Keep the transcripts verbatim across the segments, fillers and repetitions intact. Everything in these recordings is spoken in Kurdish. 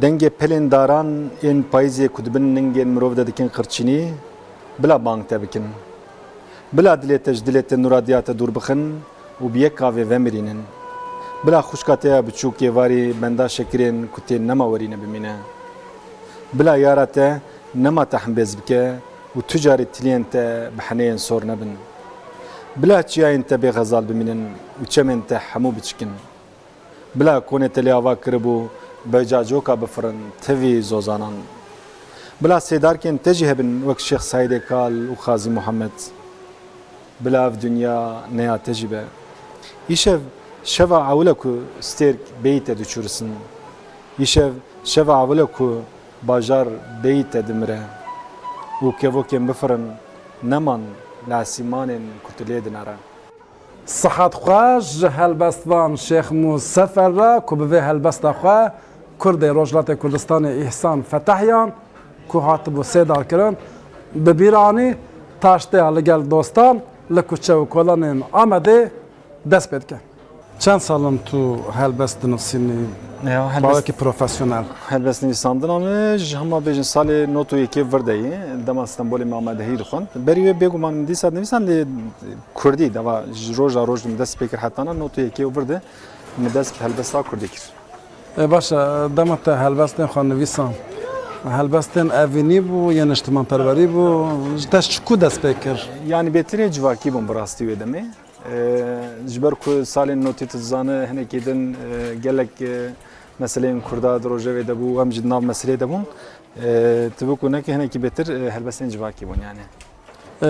Dengê pelên daran ên payîzê ku di bin ningên mirov de dikin qirçînî, bila bang te bikin. Bila dilê te ji dilê te nûra diya te dûr bixin û bi yek avê vemirînin. Bila xwişka te ya biçûk êvarî benda şekirên ku tên nema werîne bimîne. Bila yara te nema te hembêz bike û tu carî tiliyên te bi heneyên sor nebin. Bila çiyayên te bê xezal bimînin û çemên te hemû biçikin. Bila konê te lê ava kiribû, beca coka bifirin, tivî zozanan. Bila sêdarkên te jî hebin wek Şêx Saîdê Kal û Xazî Muhammed. Bila ev dinya neya te jî be. Îşev şeva ewil e ku stêrk bêyî te diçûrisin. Îşev şeva ewil e ku bajar bêyî te dimire û kevokên bifirin neman li esîmanên ku tu lê dinere. Sihet xweş ji helbestvan Şêx Mû Sefer re ku bi vê helbesta xwe Kurdê Rojhilatê Kurdistanê Îhsan Fetahyan ku hatibû sêdarkirin, bi bîr anî taştêya li gel dostan li kuçe û kolanên Amedê dest pê dike. Çend sal in tu helbest dinivîsînî? Ya, helbest- Bawekî profesyonel. Helbest nivîsandina min ji hema bêjin salê nod û yekê vir de ye. Dema Stenbolê me amadehî dixwend. Berî wê bêguman min dîsa dinivîsan lê kurdî, deva ji roja roj min dest pê kir hetana nod û yekê û vir de min dest bi helbesta kurdî kir. E, baş e, dema te helbestên xwe nivîsan, helbestên evînî bû, yên niştimanperwerî bû, ji te ji ku dest pê kir? Yanî bêtirê civakî bûn bi rastî wê demê. Ee, ji ber ku salên notî tu dizane hinekî din, e, gelek, e, meseleyên Kurda di rojevê de bû, em jî di nav meseleyê de bûn. Ee, tu bû ku nekî hinekî bêtir, e, helbestên civakî bûn yani. Ee,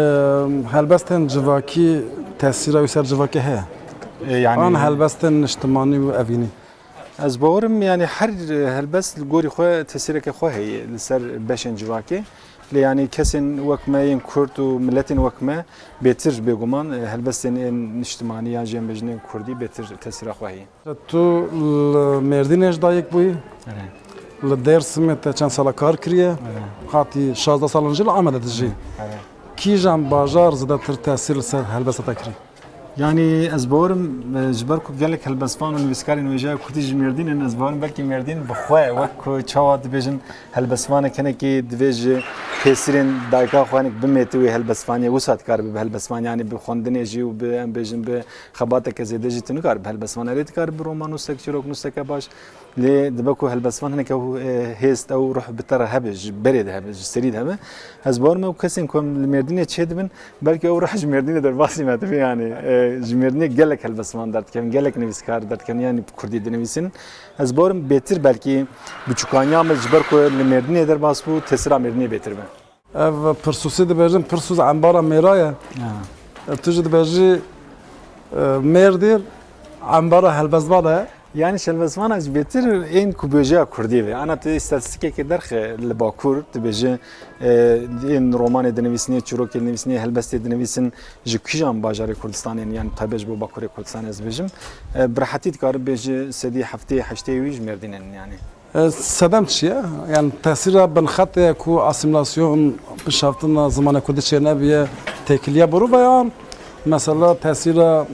helbestên civakî tesîra wî ser civakê heye? Ee, yani An helbestên niştimanî û evînî? Ez bawerim, yani her helbest li gorî xwe tesîreke xwe heye li ser beşên civakê. Lê yani kesên wek me yên Kurd û miletên wek me bêtir bêguman, e, helbestên ên niştimanî yan jî em bêjin ên Kurdî bêtir tesîra xwe heye. Tu li Mêrdînê ji dayik bûyî? Erê. Li Dêrsimê te çend sala kar kiriye? Erê. Hatî şazdeh salan jî li Amedê dijî. Erê. Kîjan bajar zêdetir tesîr li ser helbesta te kirî? Yanî ez bawerim, e, ji ber ku gelek helbestvan û nivîskarên wêjeya kurdî ji Mêrdîn in, ez bawerim belkî Mêrdîn bi xwe wek ku çawa dibêjin helbestvanek hinekî divê ji tesîrên dayika xwe hinek bimête wê helbestvaniyê, wisa dikaribe bi helbestvanê, yanî bi xwendinê jî û bi, em bêjin, bi xebateke zêde jî tu nikaribe bi helbestvanê. Erê, dikaribe bi romannûsek, çîroknûseke baş. Lê dibe ku helbestvan hinek ew, e, hêst, ew ruh bi te re hebe, ji berê de hebe, ji serî de hebe. Ez bawer me ew kesên ku em li Mêrdînê çêdibin, belkî ew ruh ji Mêrdînê derbasî me dibe, yanî, e, ji Mêrdînê gelek helbestvan derdikevin, gelek nivîskar derdikevin, yanî bi kurdî dinivîsin. Ez bawer me bêtir belkî biçûkaniya me ji ber ku li Mêrdînê derbas bû, tesîra Mêrdînê bêtir be. Ev Pirsûsî dibêjin, Pirsûs embara mêra ye. Ha. E, tu jî dibêjî, e, Mêrdîn embara helbestvan e. Yani helbestvan ji bêtir ên ku bêjeya kurdî ve. Ana tu îstatîstîkekê derxe li Bakur, dibêje, e, ên romanê dinivîsin, ên çîrokê dinivîsin, ên helbestê dinivîsin ji kîjan bajarê Kurdistanê ne, yani taybet ji bo Bakurê Kurdistanê ez dibêjim. E, bi rehetî dikare bêje sedî heftê heştê wî ji Mêrdînê ne yani. E, sedem çi ye? Yani tesîra binxetê ku asîmîlasyon, pişaftina zimanê kurdî çênebiye, têkiliye bi rû ve yan? Mesela tesîra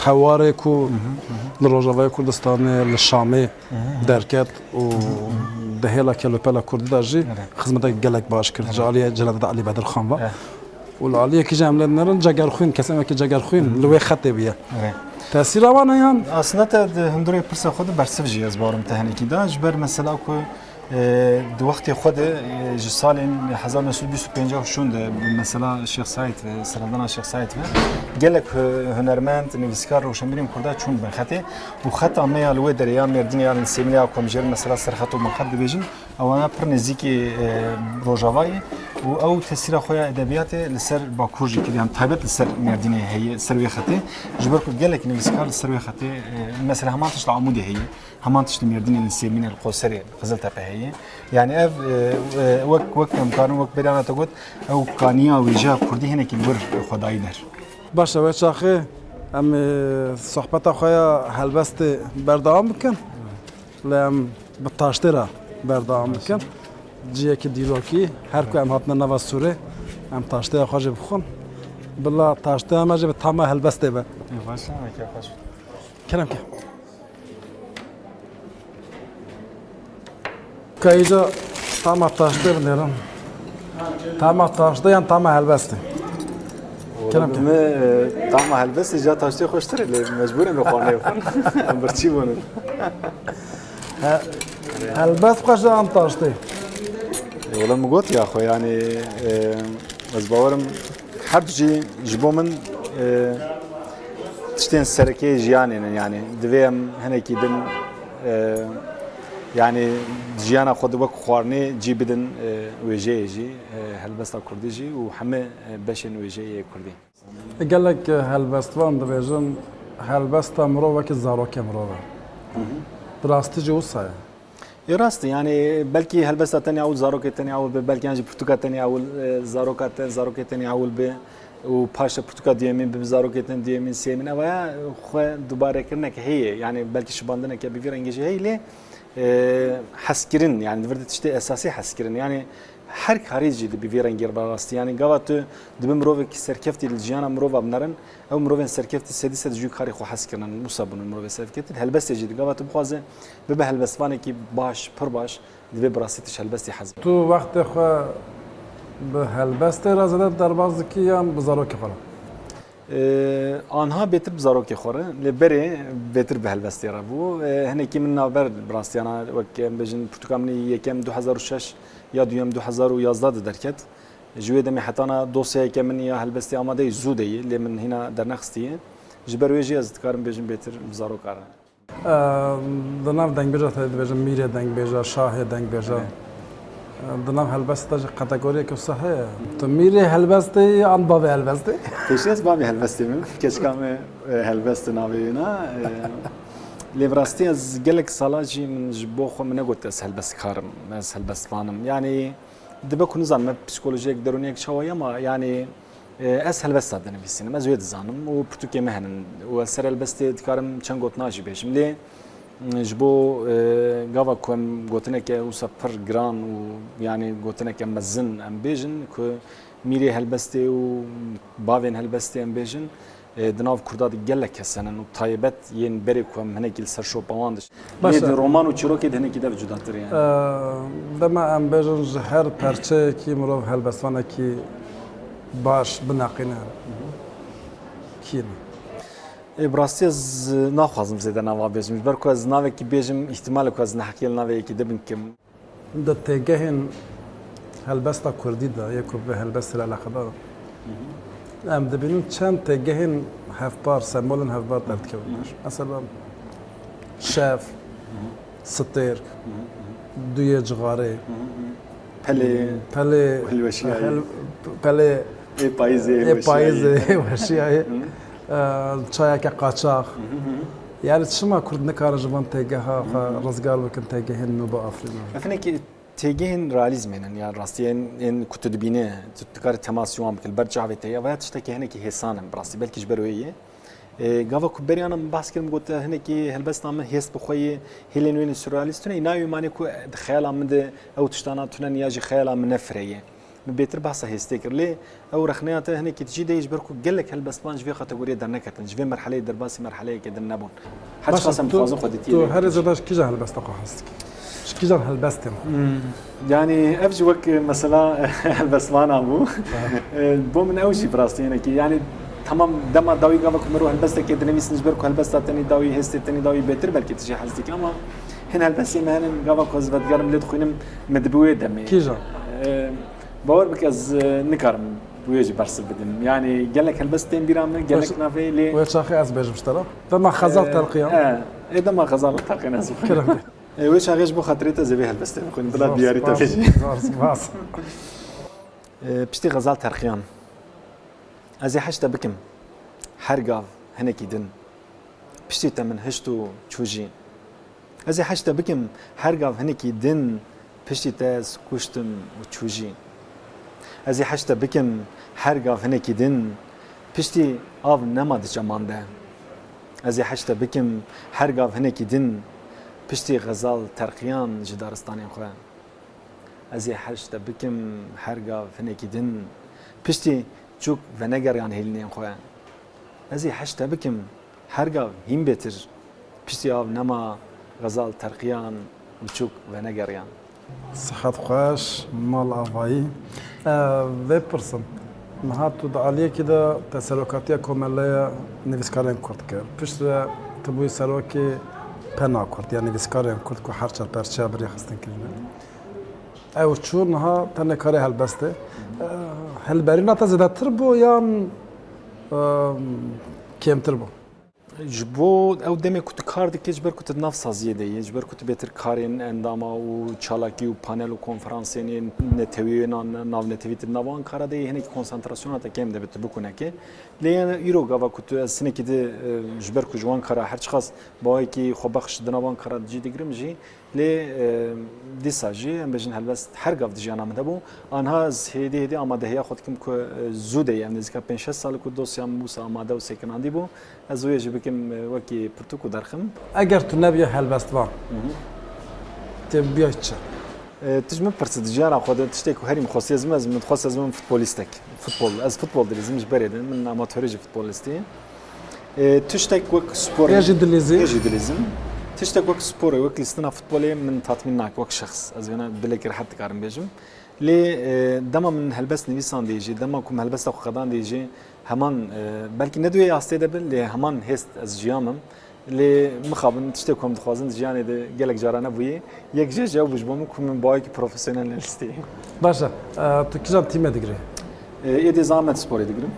hewarê ku li Rojavayê Kurdistanê, li Şamê derket û di hêla kelopela kurdî de jî xizmeteke gelek baş kir. Ji aliyê Celalîdin Elî Bedirxan ve. Û li aliyekî jî em lê dinerin cegerxwîn, kesên wekî cegerxwîn li wê xetê bûye. Evet. Tesîra wan e yan? Aslında te di hundirê pirsa xwe de bersiv jî ez bawerim te hinekî da. Ji ber mesela ku, e, di wextê xwe de, e, ji salên hezar neh sed û bîst û pênc û şûn de mesela Şêx Saîd ve, serhildana Şêx Saîd ve gelek hu-, hunermend, nivîskar, rewşenbîrên Kurda çûn binxetê û xeta me ya li wê derê ya Mêrdînê ya li Nisêmînê ya ku em jê re mesela Serxet û Binxet dibêjin, ewana pir nêzîkî, e, Rojava ye û ew tesîra xwe ya edebiyatê li ser Bakur jî kiriye, em taybet li ser Mêrdînê heye, li ser wê xetê. Ji ber ku gelek nivîskar li ser wê xetê, e, mesela heman tişt li Amûdê heye, heman tişt li Mêrdînê, li Sêmînê, li Qoserê, Qiziltepe heye. Yani ev, e, e, wek, wek em karin, wek berî ana te got, ew kaniya wêjeya kurdî hinekî li wir xwe dayî der. Baş e, wê çaxê em, e, sohbeta xwe ya helbestê berdewam bikin. Lê em bi taştê re berdewam bikin. Ciyekî dîrokî, her ku em hatine nava sûrê, em taştêya xwe jî bixwin. Bila taştêya me jî bi tama helbestê be. Ê, baş e, weke xweş. Kerem ke. Kayıca tama taştê binêrin. Tama taştê yan tama helbestê. Kerem ke. Min e, tama helbestê ja taştê xweştir e, lê mecbûr in bi xwarinê xwin. Em birçî bûnin. Helbest xweş e an taştê. E, Wala min got ya xwe, yani e, ez bawerim her du jî ji bo min e, tiştên sereke jiyanê ne, yani divê em hinekî din e, yani jiyana xwe di wek xwarinê cî bidin e, wêjeyê jî, e, helbesta kurdî jî û heme e, beşên wêjeyê kurdî. Gelek helbestvan dibêjin helbesta mirov wekî zarokê mirov e. Bi rastî jî wisa ye. Ê rast e, yani belkî helbesta tenê ewil zarokê tenê ewil be, belkî yan jî pirtûka tenê ewil e, zaroka te, zarokê tenê ewil be û paşta pirtûka duyemîn bi zarokê tenê duyemîn, sêyemîn, ev ya xwe dubarekirinek heye, yani belkî şibandineke bi vî rengî jî heye, lê e, hezkirin, yani di vir de tiştê esasî hezkirin, yani her karî jî di bi vî rengî re rastî, yani gava tu dibi mirovekî serkeftî li jiyana mirova binerin, ew mirovên serkeftî sedî sed ji wî karê xwe hez kirinin, wisa bûnin mirovê serkeftî. Helbestê jî di gava tu bixwaze bibe helbestvanekî baş, pir baş, divê bi rastî tu ji helbestê hez bikî. Tu wextê xwe bi helbestê re zêde derbas dikî yan bi zarokê xwe re? Ee, Anha bêtir bi zarokê xwe re, lê berê bêtir bi helbestê re bû. Ee, hinekî min navber bi rastiyana, wek em bêjin, pirtûka min ê yekem du hezar û şeş ya duyem du hezar û yazdeh de derket. Ji wê demê hetana dosyayeke min ya helbestê amadeyî zû de yê, lê min hîna dernexistiye. Ji ber wê jî ez dikarim bêjim bêtir bi zaroka re. Di nav dengbêja te dibêjin mîrê dengbêja, şahê dengbêja. Di nav helbestê de jî kategoriyeke wisa heye. Tu mîrê helbestê yî an bavê helbestê? Pêşî ez bavê helbestê me. Keçika me e, helbest navê wê na. E, Lê bi rastî ez gelek sala jî min ji bo xwe min negot ez helbestkar im, ez helbestvan im. Yanî dibe ku nizanim ev psîkolojiyek derûniyek çawa ye, ama yanî e, ez helbesta dinivîsînim, ez wê dizanim û pirtûkê me henin û ez ser helbestê dikarim çend gotina jî bêjim. Lê m, ji bo e, gava ku em gotineke wisa pir giran û yanî gotineke mezin em bêjin ku mîrê helbestê û bavên helbestê em bêjin, e, di nav kurda de gelek kes henin û taybet yên berê ku em hinekî li ser şopa wan dişin. Baş Lê e. di roman û çîrokê de hinekî dev cudatir e yani. Eee, dema em bêjin ji her perçeyekî mirov helbestvanekî baş bineqîne. Kî ne? Ê, bi rastî ez naxwazim zêde nava bêjim. Ji ber ku ez navekî bêjim, îhtimalê ku ez neheqiyê li navê yekî din bikim. Di têgehên helbesta kurdî de yê ku bi helbestê re eleqedar in, em dibînin çend têgehên hevpar, sembolên hevpar derdikevin pêş. Mesela şev, stêrk, duyê cixarê, Pelê, pelê, Hilweşiyayê. hel- pelê Ê payîzê, ê payîzê, weşiyayê. Weşiyayê. E, çayeke qaçax. Yani çima kurd nikarin ji van têgeha xwe rizgar bikin, têgehên nû biafirînin? Efinekî têgehên realîzmê ne, ya rastî yên, yên ku tu dibîne, tu dikarî temas ji wan bikî, li ber çavê te ye, veya tiştekî hinekî hêsan in bi rastî, belkî ji ber wê yê. E, gava ku beriyana min behs kirim, got, hinekî helbesta min hêst bi xwe yê, hêlên wê ne surrealîst tune, nayê wê manê ku di xeyala min de ew tiştana tune ne ya jî xeyala min ne firê ye. Min bêtir behsa hêstê kir. Lê ew rexneya te hinekî tijî de yê, ji ber ku gelek helbestvan ji vê kategoriyê derneketin, ji vê merheleyê derbasî merheleyeke din nebûn. Her çiqas em dixwazin xwe dîtiyê. Tu herê zêde ji kîjan helbesta xwe hez dikî? Ji kîjan helbestên xwe? Hmm. Yanî ev jî wek mesela helbestvanan bû. E, bo min ew jî bi rastî hinekî. Yanî temam dema dawî gava ku mirov helbestekê dinivîsin, ji ber ku helbesta tenê dawî, hêstê tenê dawî bêtir belkî tu jî hez dikî, ama hin helbestê me henin gava ku ez vedigerim lê dixwînim, min dibe wê demê. Kîjan? E, Bawer bike ez e, nikarim wê jî bersiv bidim. Yanî gelek helbest tên bîra min, gelek navê lê. Wê çaxê ez bêjim ji te re. Dema Xezal Terqiyan. E, e, dema Xezal Terqiyan ez bixwînim. Kerem. E, wê çaxê ji bo xatirê te zê vê helbestê bixwînim. Bila diyarî te bêjî. Zor spas. E, piştî Xezal Terqiyan. Ez ê heş te bikim. Her gav hinekî din. Piştî te min hişt û çû jî. Ez ê heş te bikim, her gav hinekî din, piştî te ez kuştim û çû jî. Ez ê heş te bikim, her gav hinekî din, piştî av nema di çeman de. Ez ê heş te bikim, her gav hinekî din, piştî Xezal Terqiyan ji daristanên xwe. Ez ê heş te bikim, her gav hinekî din, piştî çûk venegeriyan hêlînên xwe. Ez ê heş te bikim, her gav hîn bêtir, piştî av nema Xezal Terqiyan û çûk venegeriyan. Sihet xweş, mal avayî. E, vê pirsim. Niha tu di aliyekî de te serokatiya Komeleya Nivîskarên Kurd kir. Pişt ve tu bûyî serokê PENa Kurd, ya nivîskarên Kurd ku her çar perçeya bi rê xistin kirine. Ew çû, niha te nekarê helbestê. E, hilberîna te zêdetir bû yan, e, kêmtir bû? Ji bo ew demê ku tu kar dikî, ji ber ku tu di nav saziyê de yî, ji ber ku tu bêtir karên endama û çalakî û panel û konferansên ên netewî ên navnetewî tu di nava Ankara de yî, hinekî konsantrasyona te kêm dibe, tu bikû nekî. Lê îro gava ku tu, ez hinekî di, e, ji ber ku ji wan kara her çiqas bawekî xwebexş di nava Ankara cî digirim jî, lê, e, dîsa jî em bêjin helbest her gav di jiyana min de bû. Anha ez hêdî hêdî amadehiya xwe dikim ku, e, zû de ye, em nêzîka pênc şeş sal ku dosya min wisa amade û sekinandî bû. Ez wê jî bikim, e, wekî pirtûk û derxim. Eger tu nebiya helbestvan, Hı hı. tê biya çi? E, tu ji min pirsi di jiyana xwe de tiştê ku herî min xwestiye, ez min, ez min dixwest ez bim futbolîstek. Futbol, ez futbol dilîzim ji berê de. Min amatorê jî futbolîstî. E, tiştek wek sporê. Ê jî dilîzî. Ê jî dilîzim. Tiştek wek sporê, wek lîstina futbolê min tatmîn nake, wek şexs. Ez vêna bilekî rehet dikarim bêjim. Lê, e, dema min helbest nivîsandî jî, dema ku min helbesta xwe qedandî jî, heman, e, belkî ne di wê astê de bin, lê heman hêst ez jiyamim. Lê mixabin tiştê ku em dixwazin di jiyanê de gelek cara nebûyî. Yek jê ji ew bû ji bo min ku min bawekî profesyonel nelîstî. Baş e, e, tu kîjan tîmê digirî? E, êdî ez Amedsporê digirim.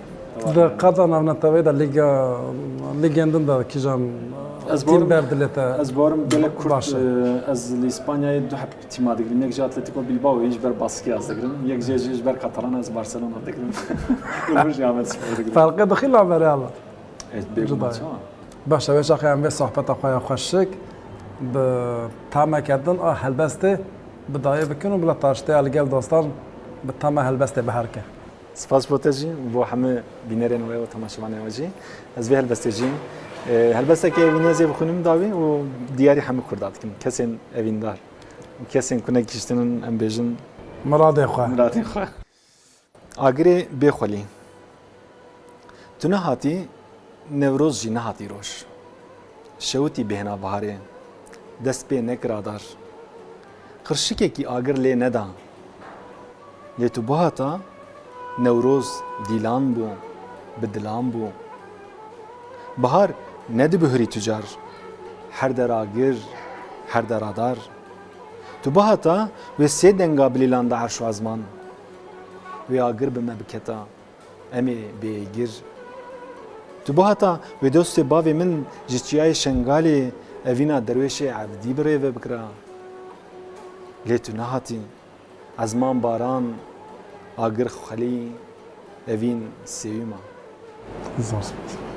Di qada navneteweyê de lîga, lîgên din de kîjan, e, Ez tîm bawerim, ber dilê te? Ez bawerim gelek kurt, Baş e. e, ez li Îspanyayê du heb tîma digirim. Yek ji Atletico Bilbao'yê ji ber baskî ez digirim. Yek jê jî ji ber Catalana ez Barcelona digirim. Û jî Amedspor digirim. Ferqê dixî navberê Allah. E, bê Cuda. Çawa? Baş e, wê çaxê em vê sohbeta xwe ya xweşik bi tameke din a helbestê bi dayê bikin û bila taştê ya li gel dostan bi tama helbestê biherike. Spas bo te jî, bo hemû bînerên we û temaşevanên we jî. Ez vê helbestê jî, e, helbesteke evînê ez ê bixwînim dawî û diyarî hemû Kurda dikim. Kesên evîndar û kesên ku nekiştinin, em bêjin Miradê xwe. Miradê xwe. Agirê bêxwelî. Tu nehatî, Newroz jî nehat îroj. Şewitî bêhna biharê, dest pê nekira dar. Qirşikekî agir lê neda. Lê tu bihata, Newroz dîlan bû, bi dilan bû. Bihar nedibihurî tu car, her der agir, her der adar. Tu bihata, wê sê denga bilîlanda erş û ezman. Wê agir bi me biketa, em ê bêgir. Tu bihata, wê dostê bavê min ji Çiyayê Şengalê evîna Derwêşê Evdî bi rê ve bikira. Lê tu nehatî. Ezman baran, agir xwelî, evîn sêwî ma. Zor spas.